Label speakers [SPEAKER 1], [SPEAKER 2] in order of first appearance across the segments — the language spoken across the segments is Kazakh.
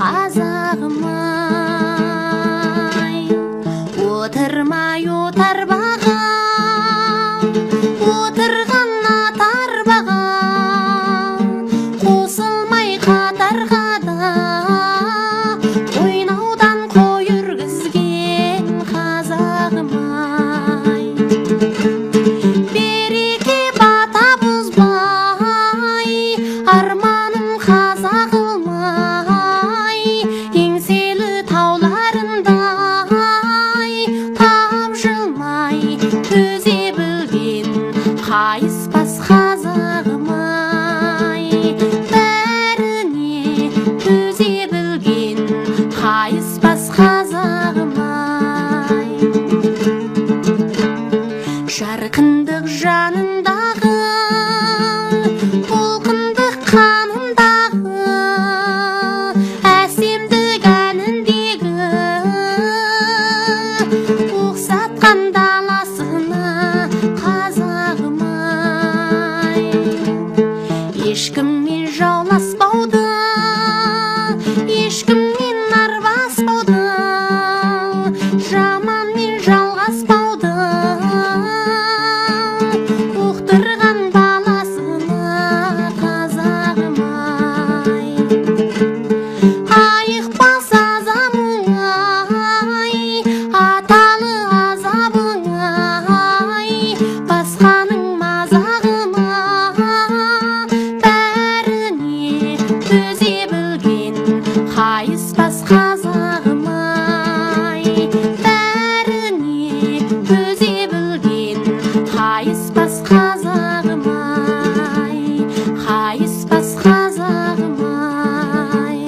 [SPEAKER 1] қазағым ай. Отырмай отарбаға, отырған атарбаға, қосылмай қатарға да, ойнаудан қой үргізген қазағым ай. Береке бата бұзбай, арманын қаза қылмай, еңселі тауларындай тапжылмай төзе білген қайыспас қазағым ай. Бәріне төзе білген қайыспас қазағым ай. Жарқындық жанындағы, толқындық қанындағы, әсемдік әніндегі, ұқсатқан даласына қазағым ай. Ешкіммен жауласпауды, ешкіммен арбаспауды, жаманмен жалғаспауды ұқтырған баласына қазағым ай. Айықпас азабың ай, аталы азабың ай, басқаның мазағына, бәріне төзе білген қайыспас қазағым ай. Бәріне төзе білген қайыспас қазағым ай, қайыспас қазағым ай.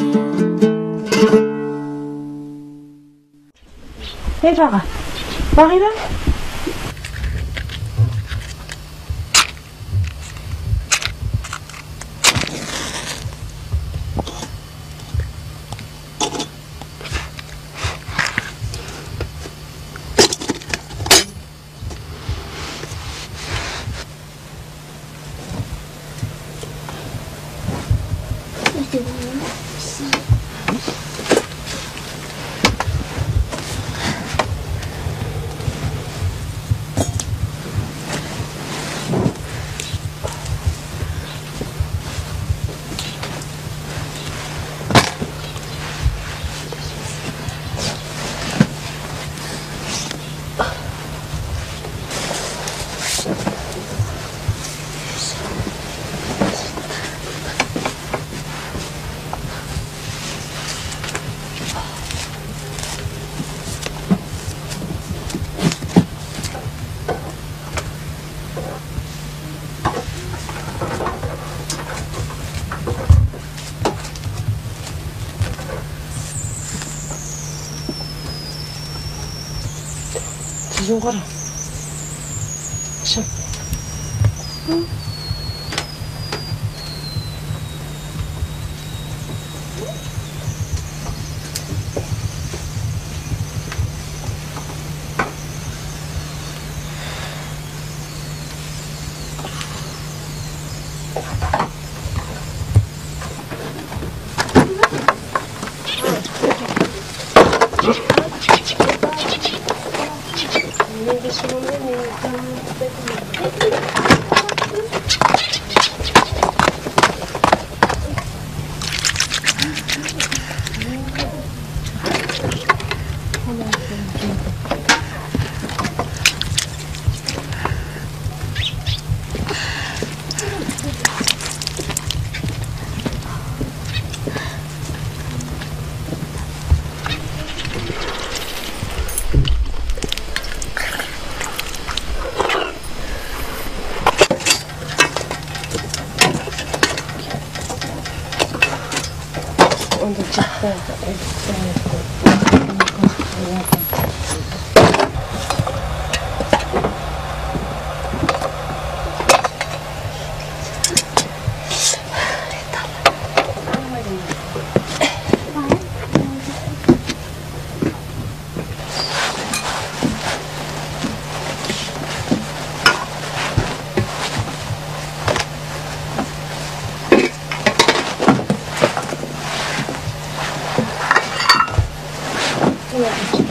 [SPEAKER 2] Ей баға, Бағила. Жүзін қара. Шын.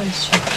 [SPEAKER 2] Еще.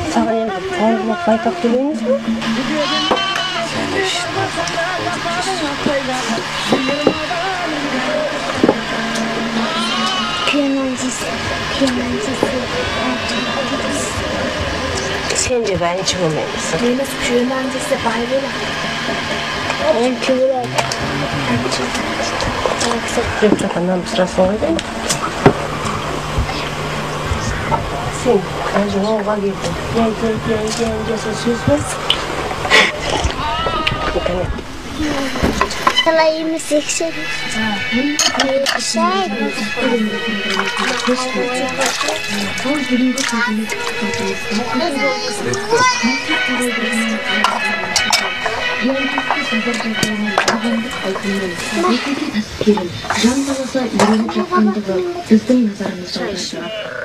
[SPEAKER 2] Саған енді қоңырлап байтақ төлейміз бе? Сен де бәнші болмаймысың.
[SPEAKER 3] Емес, күйеуін десе бай болады. Мен күйеу
[SPEAKER 2] Жоқ, нан пісіресің ғой деймін. Сен әже оңға келдің. Иә, сөз бар.
[SPEAKER 3] Қалай емес, екшен.
[SPEAKER 4] Жан баласы үйреніп жатқандығы біздің назарымызда аударды.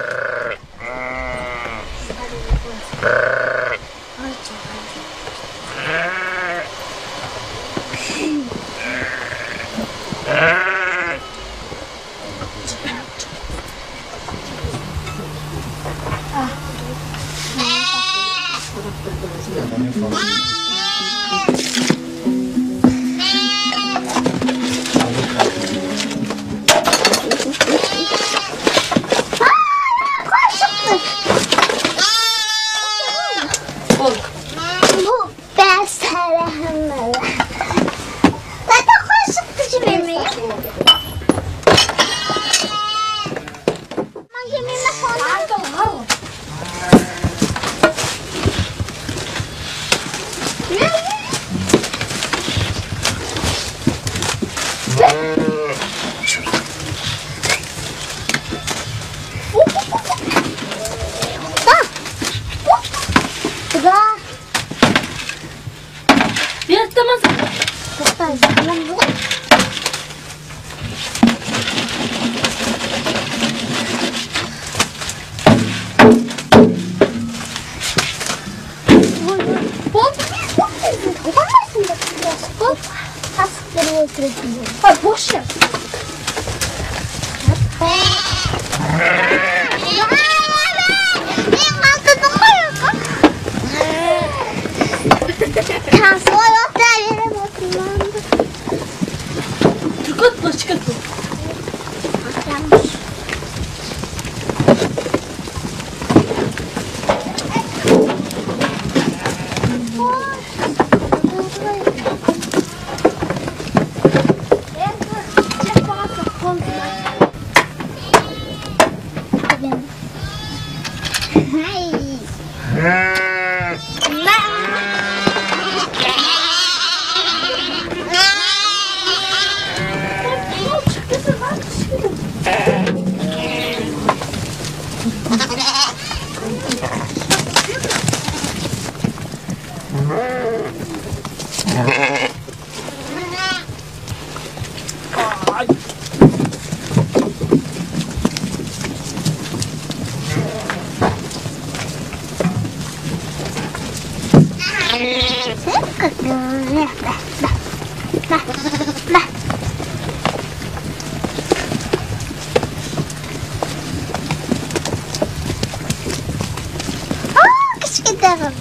[SPEAKER 3] Кішкентайғым.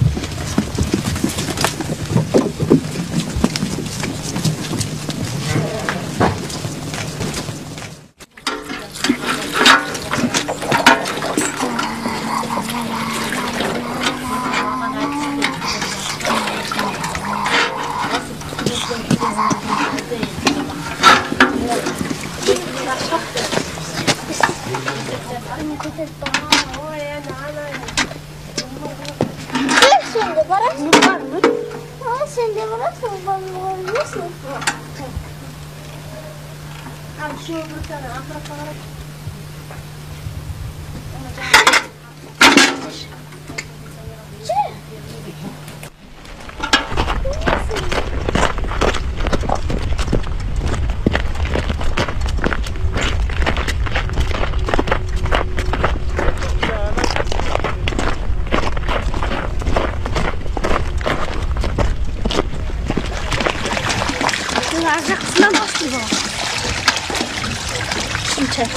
[SPEAKER 3] Sen de barasın, Arkasından bastı bu. Şimdi.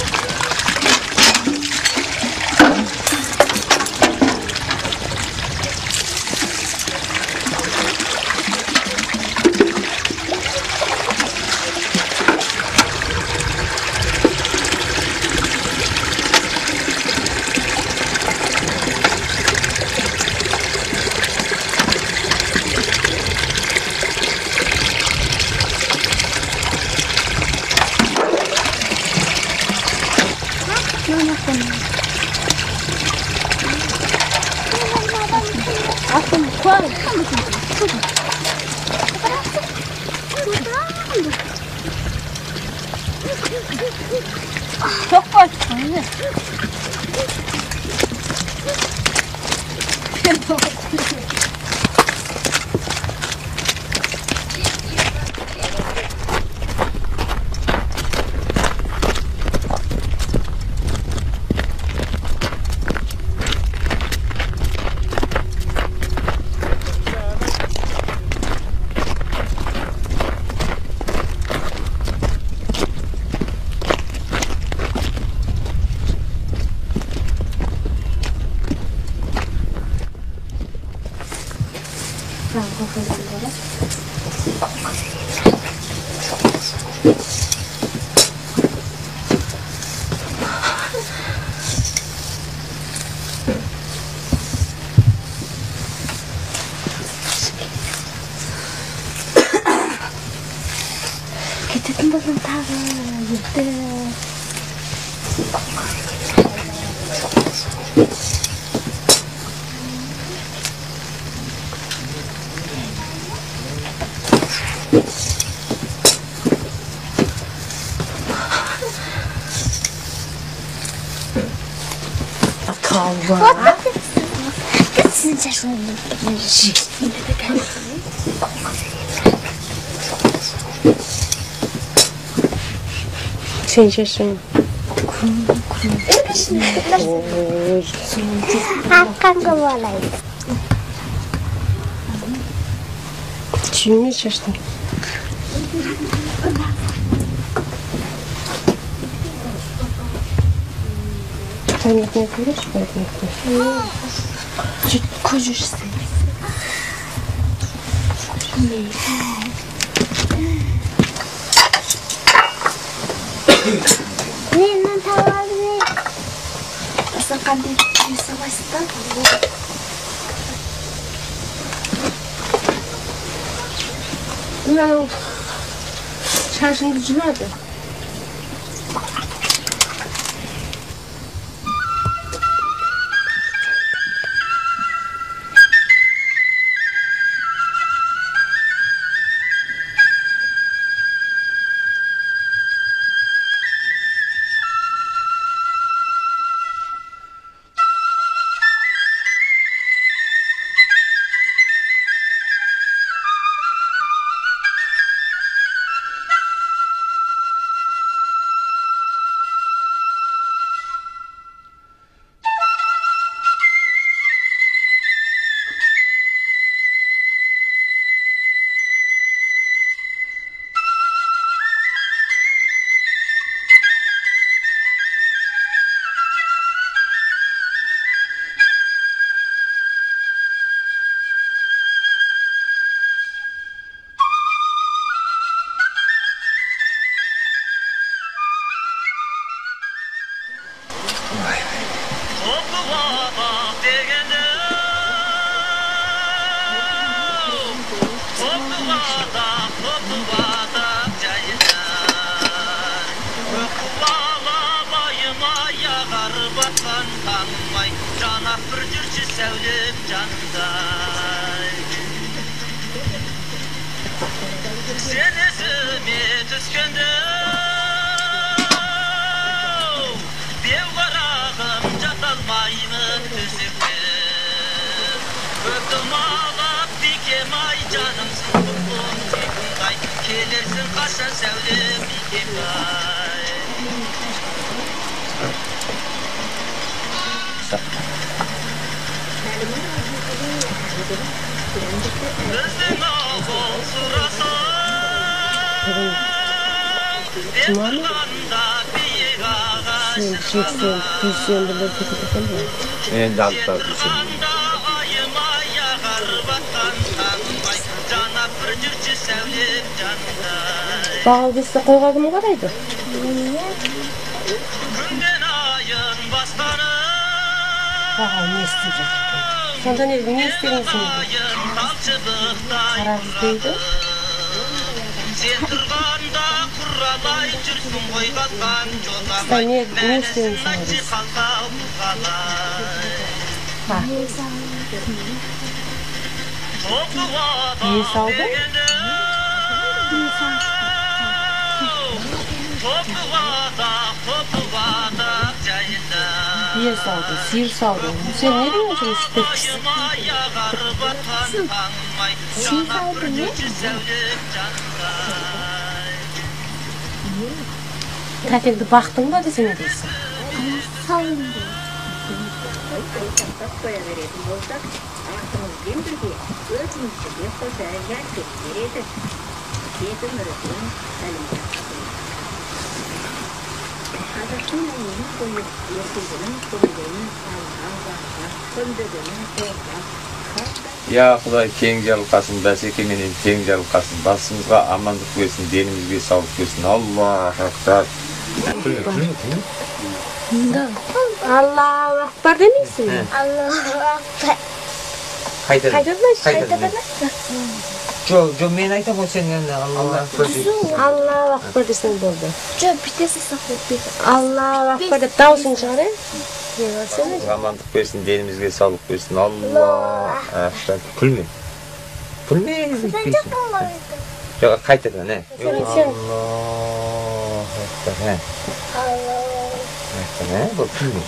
[SPEAKER 3] Кететін болсам тағы ерте.
[SPEAKER 2] Sen şaşırma. Şimdi şaştım. Sen ne koyuyorsun?
[SPEAKER 3] Koyuyorsun.
[SPEAKER 2] Шашыңды жұлады.
[SPEAKER 5] жүрші сәулем жанымдай. Сен есіме түскенде беу қарағым жата алмаймын төсекте. Көп домалап бикем ай жанымсың құлқын сүйкімді-ай, келерсің қашан сәулем бикем ай. Біздің ауыл сұрасаң, деп тұрғанда биік ағаш
[SPEAKER 2] Жексен, дүйсенбілер кетеді екен ғой.
[SPEAKER 6] Енді алып бар дүйсенбі.
[SPEAKER 5] Айым-ай ағарып атқан таңым-ай, жанап бір жүрші сәулем жанымдай.
[SPEAKER 2] Бағал кетсе қойға кім қарайды?
[SPEAKER 5] Күннен айын бастанып,
[SPEAKER 2] Бағал не істеп жатыр? Сонда не істеген сен? Қара дейді.
[SPEAKER 5] Сен тұрғанда құралай жүрсің ғой қалған
[SPEAKER 2] Қыстай не істеген сен? Бие салды? Бие салды, сиыр салды. Сен не деген жұмыс істепсің?
[SPEAKER 3] Сиыр салды не?
[SPEAKER 2] Тәтеңді бақтың ба десе не дейсің?
[SPEAKER 3] Салынды.
[SPEAKER 4] Тоқтап қоя беретін болсақ, артымызбен бірге өзімізді де қоса жәрдем береді, деді Нұрекең Сәлімжан. Қазақтың әнін қойып, ертегінің көңілін алға, күндігінің қорғап.
[SPEAKER 6] Я Құдай кең жарылқасын, бәсеке менен тең жарылқасын, басымызға амандық берсін, денімізге саулық берсін. Аллаху акбар.
[SPEAKER 2] Аллаху акбар демейсің бе?
[SPEAKER 3] Аллаху акбар.
[SPEAKER 6] Қайтадан.
[SPEAKER 2] Қайтадан.
[SPEAKER 6] Жоқ, жоқ, мен айтамын ғой, сен Аллаху акбар дейсің.
[SPEAKER 2] Аллаху акбар десең болды.
[SPEAKER 3] Жоқ, бүйтесің сақлап бүйт.
[SPEAKER 2] Аллаху акбар деп дауысың шығар, е?
[SPEAKER 6] Амандық берсін, денімізге саулық берсін. Аллаху акбар. Күлме. Күлме. Жоқ, қайтадан, ә.
[SPEAKER 2] Сен
[SPEAKER 6] Аллаху акбар, ә. Акбар, ә, бұл күлме.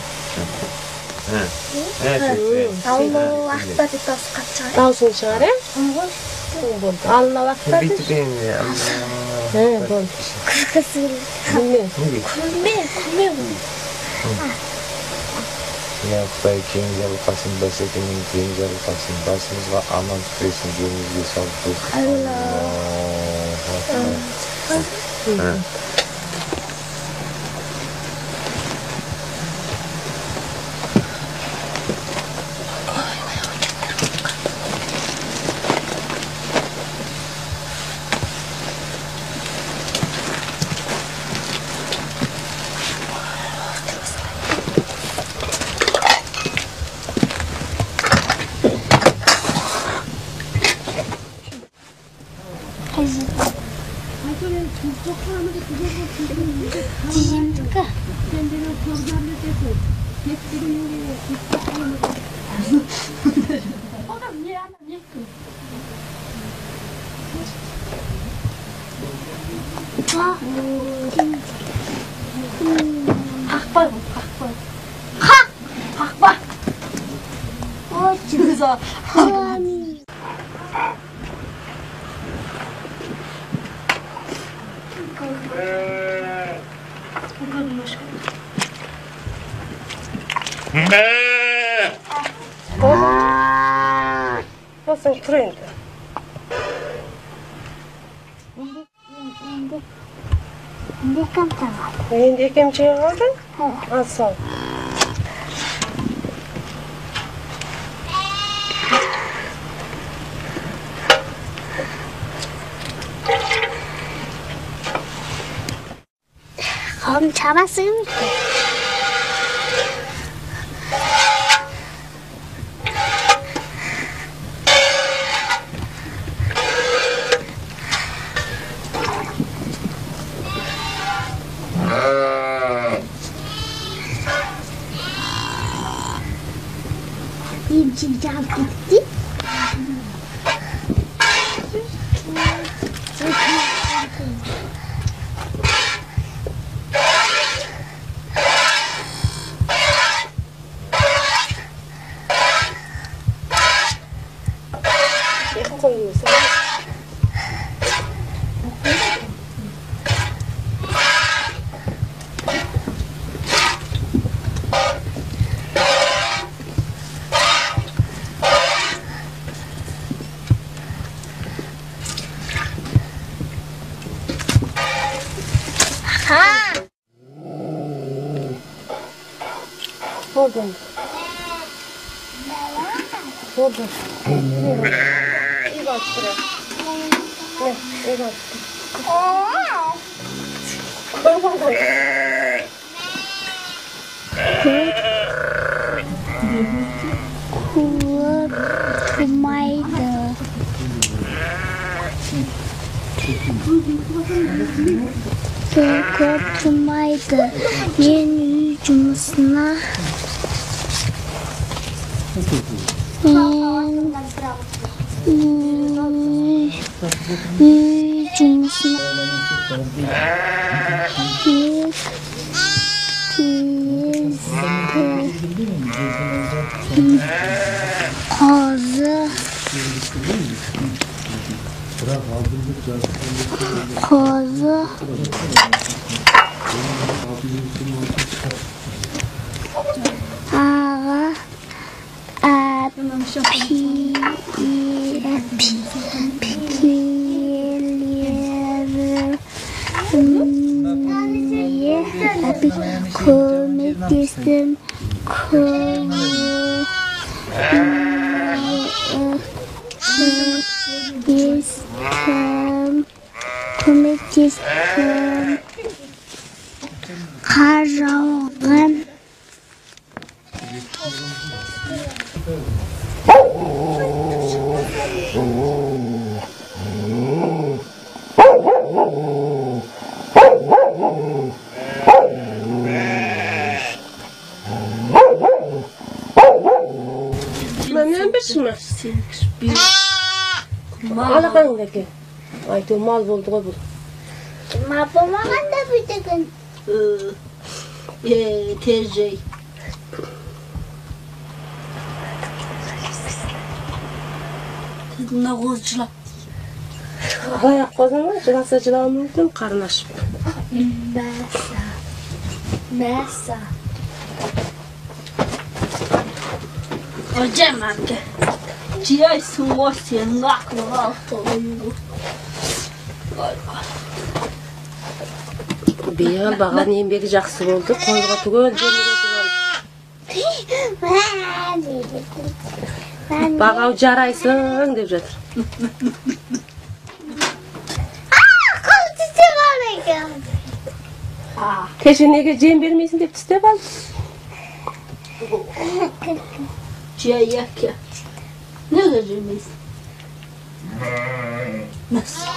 [SPEAKER 3] Аллаху акбар деп дауысы қатты шығар.
[SPEAKER 2] Дауысың шығар, е? Болды. Аллаху акбар
[SPEAKER 6] Бүйтіп енді.
[SPEAKER 2] Болды.
[SPEAKER 3] Күлкісі.
[SPEAKER 2] Күлме.
[SPEAKER 3] Күлме, күлме.
[SPEAKER 6] Я Құдай кең жарылқасын, бәсекемен тең жарылқасын, басымызға амандық берсін, денімізге саулық берсін. Аллаху акбар.
[SPEAKER 3] Тиімдікі.
[SPEAKER 1] Қақпа, қақпа. Қақ! Қақпа!
[SPEAKER 2] Болсаң тұр енді.
[SPEAKER 3] Енді екім қалды.
[SPEAKER 2] Енді екемшеге қалды? Ал сал.
[SPEAKER 3] Қауым шабасы кім екен?
[SPEAKER 1] Емшек жағып кетті.
[SPEAKER 2] Болды. Болды.
[SPEAKER 1] Көп тумайды. Көп тумайды. Мен үй жұмысына үй жұмысына қозы қозы аға көмектестім. Көмектестім. Қар жауған.
[SPEAKER 2] Алақаныңды әке. Әйтеуір мал болды ғой бұл.
[SPEAKER 1] Мал болмағанда бүйтеген.
[SPEAKER 4] Тежей. Мына қозы жылап.
[SPEAKER 2] Аяқ қозы ма? Жыласа жылауы мүмкін, қарны ашып.
[SPEAKER 1] Мәса. Мәса.
[SPEAKER 4] Hocam amca. Жайсың ғой сенің ақылың алты.
[SPEAKER 2] Биыл баған еңбегі жақсы болды. Қозыға түгел жем кетіп алды. Бағау жарайсың деп жатыр.
[SPEAKER 1] Қол тістеп алды екен.
[SPEAKER 2] Кеше неге жем бермейсің деп тістеп алды.
[SPEAKER 4] Жай яке. Неге жемейсің? Nasıl?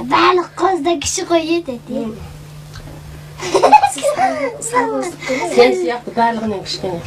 [SPEAKER 1] Барлық қозда кіші қой еді.
[SPEAKER 2] Сен сияқты барлығынан кішкене.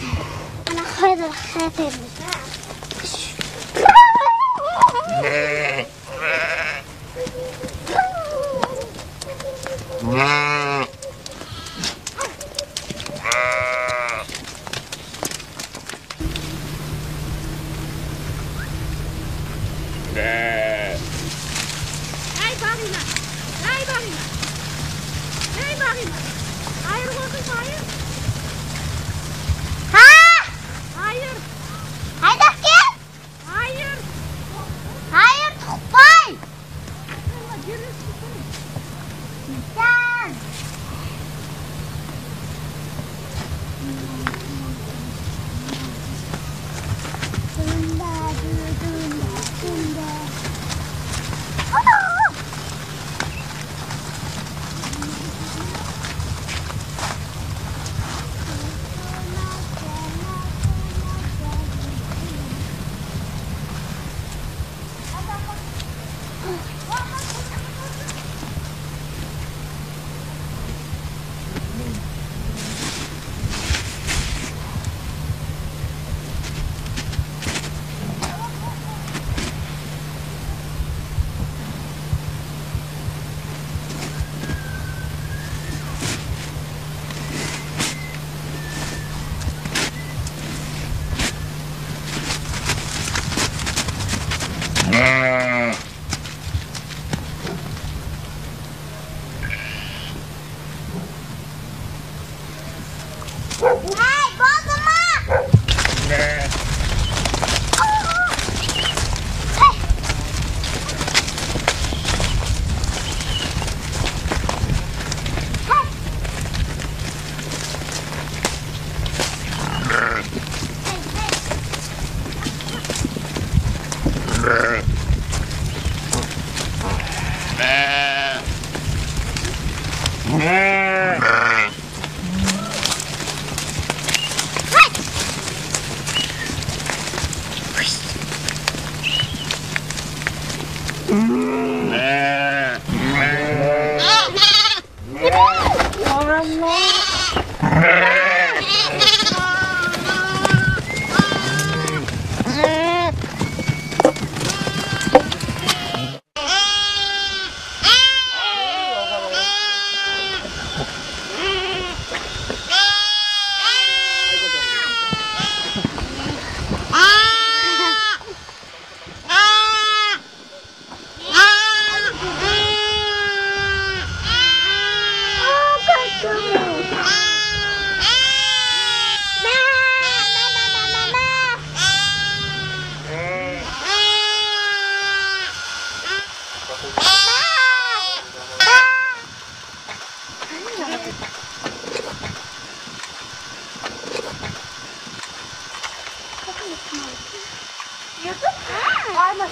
[SPEAKER 2] Ана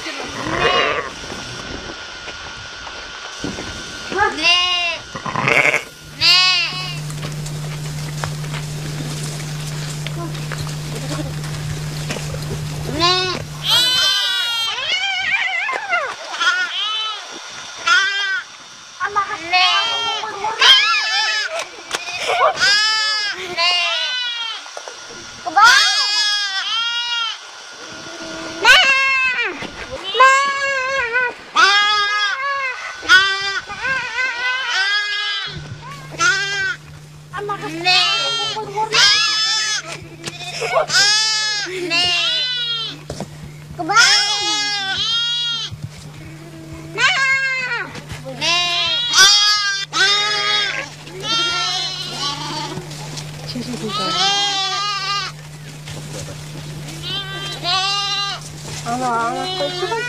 [SPEAKER 2] қойшы ғой.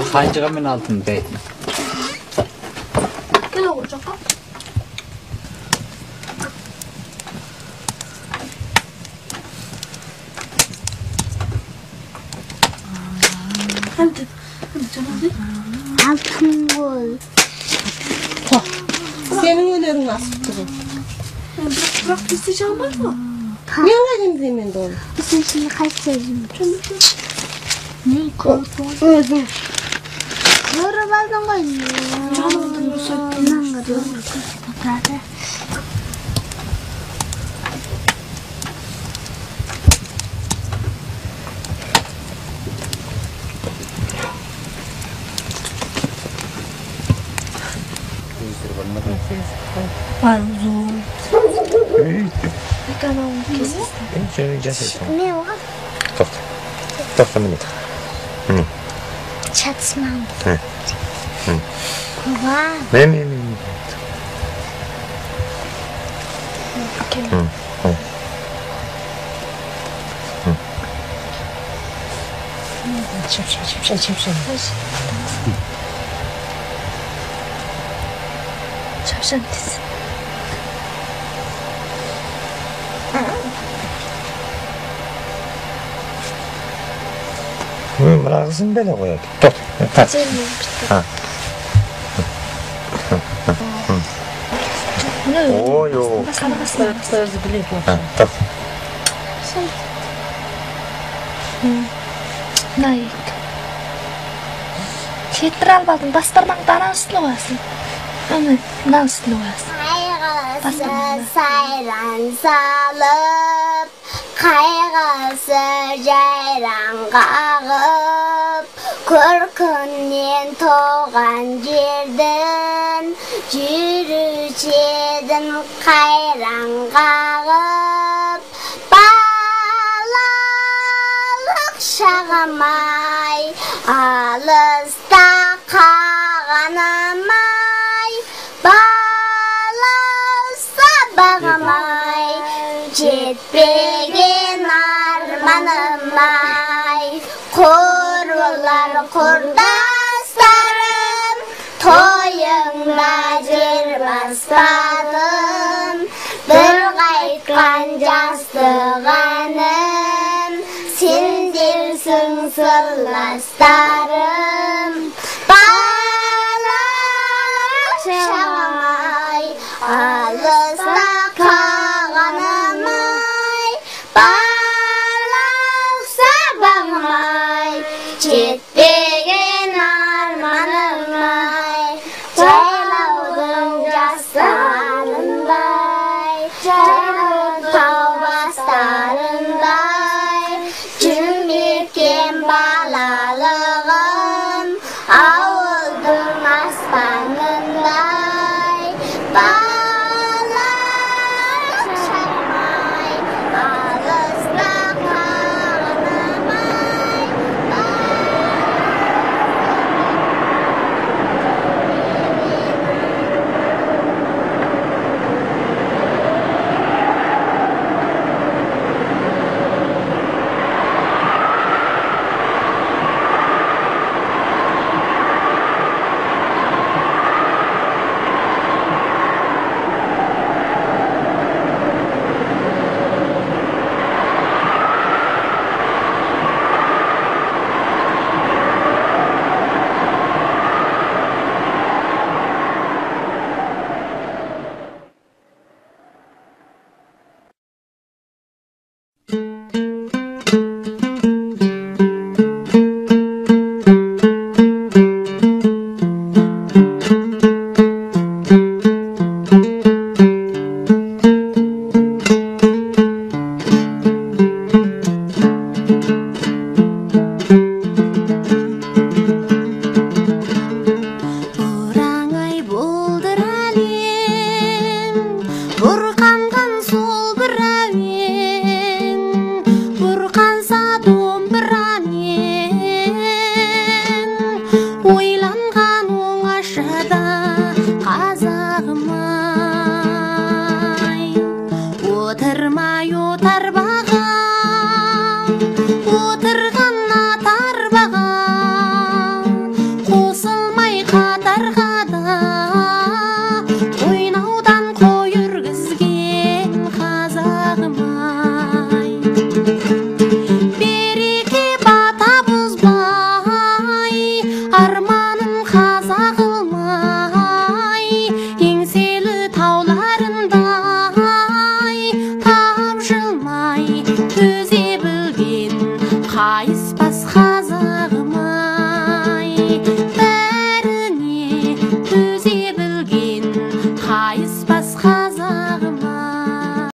[SPEAKER 7] Қанжығамен алтын бәйтін.
[SPEAKER 3] Кел оғыр жаққа.
[SPEAKER 1] Алтын қол.
[SPEAKER 2] Сенің өнерің асып тұр.
[SPEAKER 3] Бірақ бізде жалмайды ғой.
[SPEAKER 2] Мен қайдан білемін енді оны?
[SPEAKER 1] Сен şimdi қайсы Не
[SPEAKER 2] Өзің.
[SPEAKER 1] Көріп алдың ғой.
[SPEAKER 6] Тоқта. Тоқта міне.
[SPEAKER 1] Çatışmam.
[SPEAKER 6] Ne ne ne.
[SPEAKER 2] Çapşan.
[SPEAKER 3] Çapşan desin.
[SPEAKER 6] Мына қызын бәле қояды. Тоқта. Ой, ой. Тоқта.
[SPEAKER 3] Найк. Жетір албадың, бас бармаңды ананың үстіне қоясың. Аны, мынаның үстіне қоясың.
[SPEAKER 1] Қайғысы сайран салып, қайғысы жайран қағып, көркінен тоған жердің, жүруші едім қайран қағып, балалық шағым-ай, алыста қалғаным-ай, бағам-ай, жетпеген арманым-ай, құрбылар құрдастарым, тойыңда жер баспадым, бір қайтқан жастық әнім, сендерсің сырластарым, балалық шағым-ай, алыста қалғаным-ай, балалық сабағым-ай, жетпеген арманым-ай, Балалығым ауылдың аспанындай, бала шармай, алыста қағынамай.
[SPEAKER 8] Бораңай болдыр әлем, бұрқанған сол бір әуен, бұрқанса домбырамен, ойланған оңашада қазағым ай. Отырмай отарбаға, отырған атарбаға, қосылмай қатарға да, қойнаудан қой үргізген қазағым ай. Береке бата бұзбай, арманын қаза қылмай, еңселі тауларындай тапжылмай, төзе